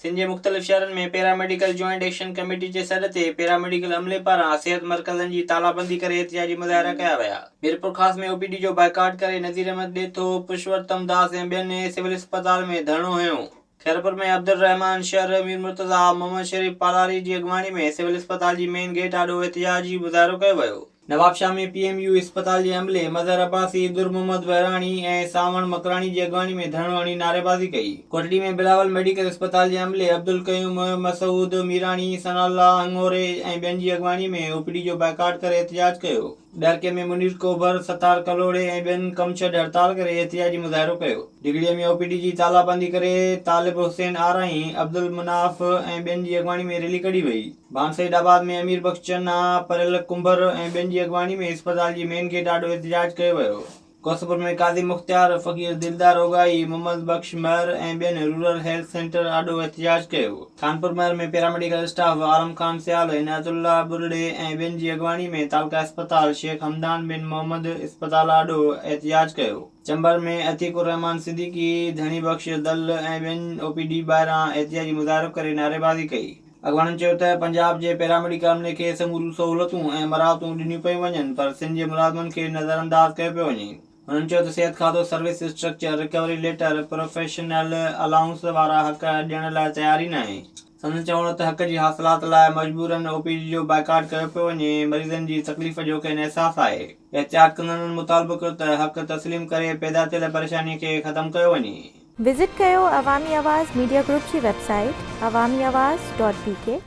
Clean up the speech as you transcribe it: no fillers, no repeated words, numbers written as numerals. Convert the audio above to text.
سنڌ جي مختلف شهرن ۾ پيراميڊيڪل جوائنٽ ايڪشن ڪميٽي جي سڏ تي پيراميڊيڪل عملي پاران صحت مرڪزن جي تالابندي ڪري احتجاجي مظاهرا ڪيا ويا. ميرپورخاص ۾ او پي ڊي جو بائيڪاٽ ڪري نذير احمد ڏيٿو، پرشورتم داس ۽ ٻين سول اسپتال ۾ ڌرڻو هنيو. خيرپور ۾ عبدالرحمان شر، مير مرتضيٰ، محمد شريف پالاري جي اڳواڻي ۾ سول اسپتال جي مين گيٽ آڏو احتجاجي مظاهرو ڪيو ويو. نوابشاهه ۾ پي ايم يو اسپتال جي عملي مظهر عباسي، در محمد بهراڻي ۽ سانوڻ مڪراڻي جي اڳواڻي ۾ ڌرڻو هڻي نعريبازي ڪئي. ڪوٽڙي ۾ بلاول ميڊيڪل اسپتال جي عملي عبدالقيوم، مسعود ميراڻي، ثناء الله هڱوري ۽ ٻين جي اڳواڻي ۾ او پي ڊي جو بائيڪاٽ ڪري احتجاج ڪيو. ڏهرڪي ۾ منير ڪوڀر، ستار ڪلهوڙي ۽ ٻين ڪم ڇڏ هڙتال ڪري احتجاجي مظاهرو ڪيو. ڊگهڙي ۾ او پي ڊي جي تالا بندي ڪري طالب حسين آرائين، عبدالمناف ۽ ٻين جي اڳواڻي ۾ ريلي ڪڍي وئي. ڀان سعيد آباد ۾ امير بخش چنا، پريل ڪنڀر ۽ ٻين جي اڳواڻي ۾ اسپتال جي مين گيٽ آڏو احتجاج ڪيو ويو. ڪوسپور ۾ قاضي مختيار، فقير دلدار اوڳاهي، محمد بخش مهر ۽ ٻين رورل هيلٿ سينٽر آڏو احتجاج ڪيو. خانپور مهر ۾ پيراميڊيڪل اسٽاف عالم خان سيال، عنايت الله ٻرڙي ۽ ٻين جي اڳواڻي ۾ تعلقه اسپتال شيخ حمدان بن محمد اسپتال آڏو احتجاج ڪيو. چمبر ۾ عتيق الرحمان صديقي، ڌڻي بخش دل ۽ ٻين او پي ڊي ٻاهران احتجاجي مظاهرو ڪري نعريبازي ڪئي. اڳواڻن چيو ته پنجاب جي پيراميڊيڪل عملي کي سموريون سهولتون ۽ مراعتون ڏنيون پيون وڃن پر سنڌ جي ملازمن کي نظرانداز ڪيو پيو وڃي. هنن چيو ته صحت کاتو service structure, recovery letter, professional allowance وارا حق ڏيڻ لاء تيار ئي ناهي. سندن چوڻ هو ته حق جي حاصلات لاء مجبورن او پي ڊي جو بائيڪاٽ ڪيو پيو وڃي، مريضن جي تڪليف جو کين احساس آهي. احتجاج ڪندڙن مطالبو ڪيو ته حق تسليم ڪري پيدا ٿيل پريشاني کي ختم ڪيو وڃي. وزٽ ڪيو عوامي آواز ميڊيا گروپ جي website Awami Awaz dot B K.